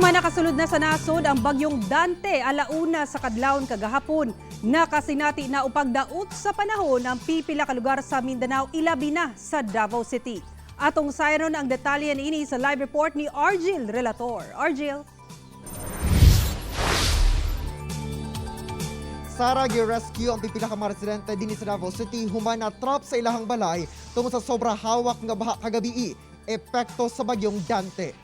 Human nakasulod na sa nasod ang bagyong Dante 1:00 sa kadlawon kagahapon. Nakasinati na og pagdaot sa panahon ang pipila ka lugar sa Mindanao, ilabi na sa Davao City. Atong sayron ang detalye niini sa live report ni Argil Relator. Argil. Sara, gi-rescue ang pipila ka mga residente dinhi sa Davao City human na trap sa ilahang balay tungod sa sobra hawak nga baha kagabii, epekto sa bagyong Dante.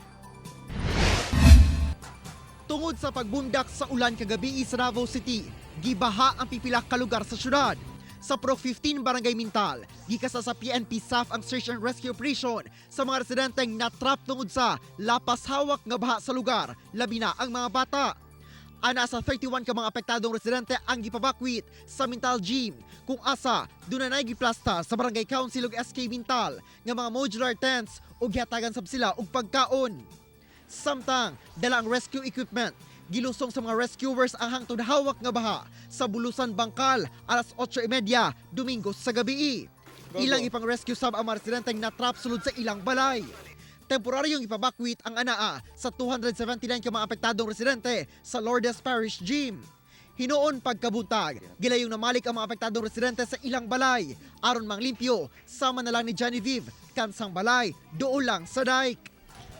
Tungod sa pagbundak sa ulan kagabii sa Davao City, gibaha ang pipila ka lugar sa syudad. Sa Pro 15 Barangay Mintal, gikasa sa PNP SAF ang search and rescue operation sa mga residenteng natrap tungod sa lapas hawak nga baha sa lugar, labi na ang mga bata. Ana sa 31 ka mga apektadong residente ang gipabakwit sa Mintal Gym kung asa dunay giplasta sa Barangay Council ug SK Mintal nga mga modular tents ug gihatagan sab sila og pagkaon. Samtang dala ang rescue equipment, gilusong sa mga rescuers ang hangtod hawak nga baha sa Bulusan Bangkal 8:30 Domingo sa gabi. Ilang ipang rescue sab ang mga residenteng natrap sulod sa ilang balay. Temporaryong ipabakwit ang anaa sa 279 ka mga apektadong residente sa Lourdes Parish Gym. Hinuon pagkabuntag, gilayong namalik ang mga apektadong residente sa ilang balay aron manglimpyo sama na lang ni Genevieve kansang balay dool lang sa dike.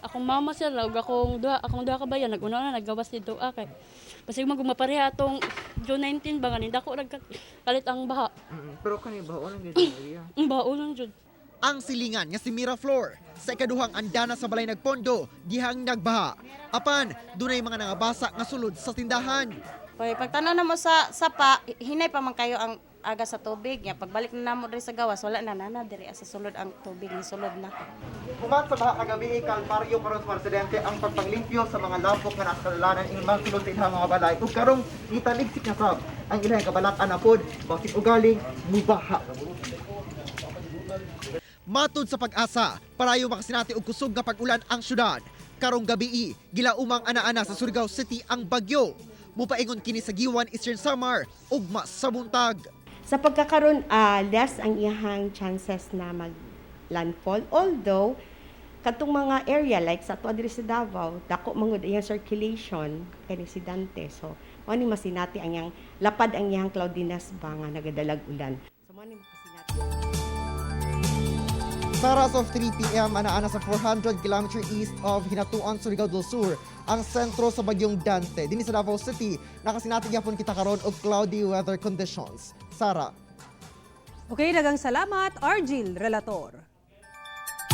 Akong mama, sir, ug akong duha ka bayan naguna na naggawas dito kay basig man mapareha atong June 19 ba nga ni dako nag kalit ang baha. Pero kani ba ang gyud area? Ang baha lang jud. Ang silingan nga si Miraflor sa ikaduhang andana sa balay nagpondo dihang nagbaha. Apan dunay mga nangabasa nga sulod sa tindahan. Pag pagtanaw na mo sa sapa, hinay pa man kayo ang aga sa tubig niya. Pagbalik na namo diri sa gawas, wala na nana diri sa sulod ang tubig ni sulod na. Human sa baha kagabi, kalbaryo karon sa presidente ang pagpanglimpyo sa mga lampok nga nasa kadalanan ingon man sulod sa ilang mga balay. Ug karong gitaligsik na sab ang ilang kabalak-an na pod basig ugaling mubaha. Matod sa Pag-asa, parayo makasinati og kusog nga pag-ulan ang syudad. Karong gabii, gilaumang ana-ana sa Surigao City ang bagyo. Mupaingon kini sa Guiuan, Eastern Samar, ugma sa buntag. Sa pagkakaroon, less ang iyahang chances na mag landfall. Although, katong mga area like sa ato diri sa Davao, dako mangud iyang circulation kani si Dante. So, mao ni masinati ang iyang lapad, ang iyang cloudiness ba nga nagadalag ulan. So mao ni makasinati. Sa as of 3 p.m., ana-ana sa 400 km east of Hinatuan, Surigao del Sur, ang sentro sa bagyong Dante. Dinhi sa Davao City, nakasinati gyapon kita karon og cloudy weather conditions. Sara. Okay, daghang salamat, Argil Relator.